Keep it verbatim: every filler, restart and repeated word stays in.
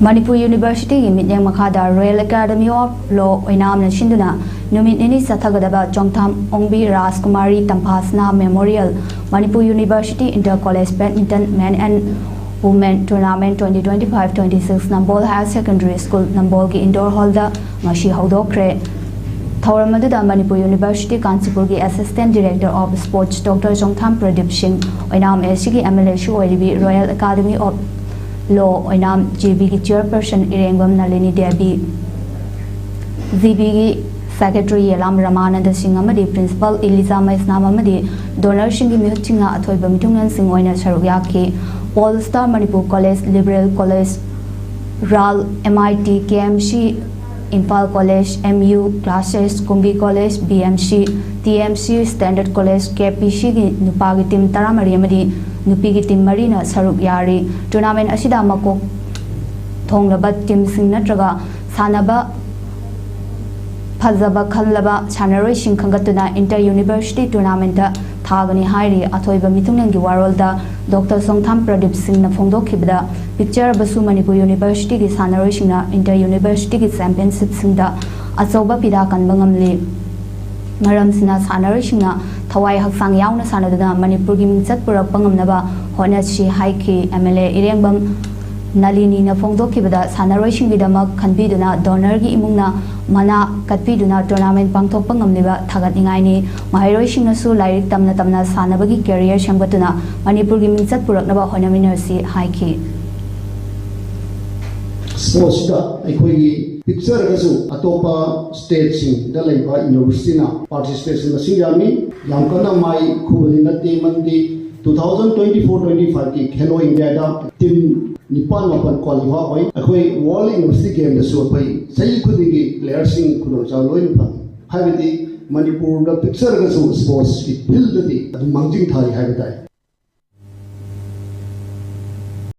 ꯃꯅꯤꯄꯨꯔ ꯌꯨꯅꯤꯚꯔꯁꯤꯇꯤꯒꯤ ꯃꯤꯠꯌꯦꯡ ꯃꯈꯥꯗ Royal Academy of Law ꯑꯣꯏꯅꯥꯝꯅ ꯁꯤꯟꯗꯨꯅ ꯅꯨꯃꯤꯠ ꯅꯤꯅꯤ ꯆꯠꯊꯒꯗꯕ Chongtham Ongbi Rajkumari Tamphasana memorial Manipur university inter college badminton men and women tournament twenty twenty five twenty six ꯅꯝꯕꯣꯜ ꯍꯥꯌꯔ ꯁꯦꯀꯦꯟꯗꯔꯤ ꯁ꯭ꯀꯨꯜ ꯅꯝꯕꯣꯜꯒꯤ ꯏꯟꯗꯣꯔ ꯍꯣꯜꯗ ꯉꯁꯤ ꯍꯧꯗꯣꯛꯈ꯭ꯔꯦ꯫ ꯊꯧꯔꯝ ꯑꯗꯨꯗ ꯃꯅꯤꯄꯨꯔ ꯌꯨꯅꯤꯚꯔꯁꯤꯇꯤ ꯀꯥꯟꯆꯤꯄꯨꯔꯒꯤ Assistant Director of Sports Doctor Chongtham Pradip Singh, Oinam S ꯁꯤꯒꯤ ꯑꯦꯝ ꯑꯦꯜ ꯑꯦꯁꯨ ꯑꯣꯏꯔꯤꯕꯤ Royal Academy of Law Oinam G ꯕꯤꯒꯤ ꯆꯤꯌꯔꯄꯔꯁꯟ ꯏꯔꯦꯡꯕꯝ ꯅꯂꯤꯅꯤ ꯗꯦꯕꯤ, ꯖꯤ ꯕꯤꯒꯤ ꯁꯦꯀ꯭ꯔꯦꯇꯔꯤ ꯌꯦꯂꯥꯝ ꯔꯃꯥꯅꯟꯗ ꯁꯤꯡ ꯑꯃꯗꯤ ꯄ꯭ꯔꯤꯟꯁꯤꯄꯥꯜ ꯏꯂꯤꯖꯥ ꯃꯩꯁꯅꯥꯝ ꯑꯃꯗꯤ ꯗꯣꯅꯔꯁꯤꯡꯒꯤ ꯃꯤꯍꯨꯠꯁꯤꯡꯅ ꯑꯊꯣꯏꯕ ꯃꯤꯊꯨꯡꯂꯦꯟꯁꯤꯡ ꯑꯣꯏꯅ ꯁꯔꯨꯛ ꯌꯥꯈꯤ꯫ Pole Star Manipur College, Liberal College, ꯔꯥꯜ, M I T, K M C, Imphal college, M U classes, Kumbi college, B M C, T M C standard college, K P ꯁꯤꯒꯤ ꯅꯨꯄꯥꯒꯤ ꯇꯤꯝ ꯇꯔꯥꯃꯔꯤ ꯑꯃꯗꯤ ꯅꯨꯄꯤꯒꯤ ꯇꯤꯝ ꯃꯔꯤꯅ ꯁꯔꯨꯛ ꯌꯥꯔꯤ꯫ ꯇꯣꯔꯅꯥꯃꯦꯟ ꯑꯁꯤꯗ ꯃꯀꯣꯛ ꯊꯣꯡꯂꯕ ꯇꯤꯝꯁꯤꯡ ꯅꯠꯇ꯭ꯔꯒ ꯁꯥꯟꯅꯕ ꯐꯖꯕ ꯈꯜꯂꯕ ꯁꯥꯟꯅꯔꯣꯏꯁꯤꯡ ꯈꯟꯒꯠꯇꯨꯅ ꯏꯟꯇꯔ ꯌꯨꯅꯤꯚꯔꯁꯤꯇꯤ ꯇꯣꯔꯅꯥꯃꯦꯟꯇ ꯊꯥꯒꯅꯤ ꯍꯥꯏꯔꯤ꯫ ꯑꯊꯣꯏꯕ ꯃꯤꯊꯨꯡꯂꯦꯟꯒꯤ ꯋꯥꯔꯣꯜꯗ ꯗꯣꯛꯇꯔ ꯁꯣꯡꯊꯥꯝ ꯄ꯭ꯔꯗꯤꯞ ꯁꯤꯡꯅ ꯐꯣꯡꯗꯣꯛꯈꯤꯕꯗ, ꯄꯤꯛꯆꯔꯕꯁꯨ ꯃꯅꯤꯄꯨꯔ ꯌꯨꯅꯤꯚꯔꯁꯤꯇꯤꯒꯤ ꯁꯥꯟꯅꯔꯣꯏꯁꯤꯡꯅ ꯏꯟꯇꯔ ꯌꯨꯅꯤꯚꯔꯁꯤꯇꯤꯒꯤ ꯆꯦꯝꯄꯤꯌꯟꯁꯤꯞꯁꯤꯡꯗ ꯑꯆꯧꯕ ꯐꯤꯗꯥ ꯀꯟꯕ ꯉꯝꯂꯤ꯫ ꯃꯔꯝꯁꯤꯅ ꯁꯥꯟꯅꯔꯣꯏꯁꯤꯡꯅ ꯊꯋꯥꯏ ꯍꯛꯆꯥꯡ ꯌꯥꯎꯅ ꯁꯥꯟꯅꯗꯨꯅ ꯃꯅꯤꯄꯨꯔꯒꯤ ꯃꯤꯡꯆꯠ ꯄꯨꯔꯛꯄ ꯉꯝꯅꯕ ꯍꯣꯠꯅꯁꯤ ꯍꯥꯏꯈꯤ꯫ ꯑꯦꯝ ꯑꯦꯜ ꯑꯦ ꯏꯔꯦꯡꯕꯝ ꯅꯂꯤꯅꯤꯅ ꯐꯣꯡꯗꯣꯛꯈꯤꯕꯗ, ꯁꯥꯟꯅꯔꯣꯏꯁꯤꯡꯒꯤꯗꯃꯛ ꯈꯟꯕꯤꯗꯨꯅ ꯗꯣꯅꯔꯒꯤ ꯏꯃꯨꯡꯅ ꯃꯅꯥ ꯀꯠꯄꯤꯗꯨꯅ ꯇꯣꯔꯅꯥꯃꯦꯟ ꯄꯥꯡꯊꯣꯛꯄ ꯉꯝꯂꯤꯕ ꯊꯥꯒꯠꯅꯤꯡꯉꯥꯏꯅꯤ꯫ ꯃꯍꯩꯔꯣꯏꯁꯤꯡꯅꯁꯨ ꯂꯥꯏꯔꯤꯛ ꯇꯝꯅ ꯇꯝꯅ ꯁꯥꯟꯅꯕꯒꯤ ꯀꯦꯔꯤꯌꯔ ꯁꯦꯝꯒꯠꯇꯨꯅ ꯃꯅꯤꯄꯨꯔꯒꯤ ꯃꯤꯡꯆꯠ ꯄꯨꯔꯛꯅꯕ ꯍꯣꯠꯅꯃꯤꯟꯅꯔꯁꯤ ꯍꯥꯏꯈꯤ꯫ ꯁꯣꯁꯤꯗ ꯑꯩꯈꯣꯏꯒꯤ ꯄꯤꯛꯆꯔꯒꯁꯨ ꯑꯇꯣꯞꯄ ꯁ꯭ꯇꯦꯠꯁꯤꯡꯗ ꯂꯩꯕ ꯌꯨꯅꯤꯚꯔꯁꯤꯇꯤꯅ ꯄꯥꯔꯇꯤꯁꯤꯄꯦꯁꯟ ꯃꯁꯤꯡ ꯌꯥꯝꯃꯤ꯫ ꯌꯥꯝ ꯀꯟꯅ ꯃꯥꯏ ꯈꯨꯕꯗꯤ ꯅꯠꯇꯦ, ꯃꯔꯝꯗꯤ two thousand twenty four twenty five ꯀꯤ ꯈꯦꯂꯣ ꯏꯟꯗꯤꯌꯥꯗ ꯇꯤꯝ ꯅꯤꯄꯥꯟ ꯃꯥꯄꯟ ꯀ꯭ꯋꯥꯂꯤꯐꯥꯏ ꯑꯣꯏ꯫ ꯑꯩꯈꯣꯏ ꯋꯥꯔꯜ ꯌꯨꯅꯤꯚꯔꯁꯤꯇꯤ ꯒꯦꯝꯗꯁꯨ ꯑꯩꯈꯣꯏ ꯆꯍꯤ ꯈꯨꯗꯤꯡꯒꯤ ꯄ꯭ꯂꯦꯌꯔꯁꯤꯡ ꯈꯨꯗꯣꯡꯆꯥꯕ ꯂꯣꯏꯅ ꯐꯪꯏ꯫ ꯍꯥꯏꯕꯗꯤ ꯃꯅꯤꯄꯨꯔꯗ ꯄꯤꯛꯆꯔꯒꯁꯨ ꯁ꯭ꯄꯣꯔꯠꯁꯀꯤ ꯐꯤꯜꯗꯗꯤ ꯑꯗꯨꯝ ꯃꯥꯡꯖꯤꯜ ꯊꯥꯔꯤ ꯍꯥꯏꯕ ꯇꯥꯏ꯫